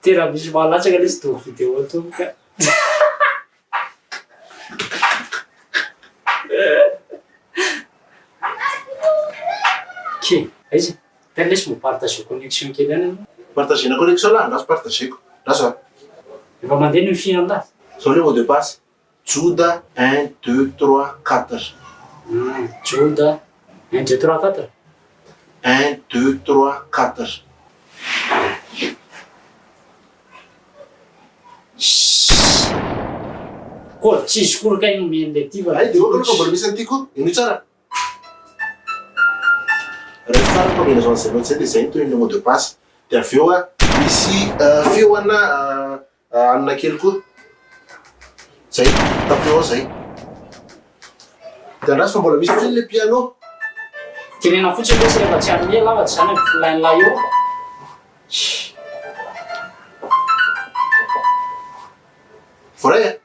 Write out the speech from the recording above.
Tena misy mahalatsaka lesy to vidéo to ka. Ok, aiza? Tena lesy mba partager connexion kely ihany aloha. Partager-na connexion lah, andraso partager-ko. Andraso a. Efa mandeha ny wifi anlah. Zao le mot de passe, Joda un deux trois quatre. Joda un deux trois quatre? Un deux trois quatre. Shhh! Koa tsy izy koa kay nomeny le ty fa. Hay de ok aloha fa mbola misy an'ity koa, henoy tsara. Raiso tsara ny combinaison an'izay note izay dia izay no tohin'ilay mot de passe. Dia avy eo misy feo ana Hanina kely koa. Zay, tapeo ao zay. Dia andraso fa mbola misy fotsiny le piano. Tenena fotsiny lesy rehefa tsy hanome lava tsy zany ampifilain'lah eo. Voaray a!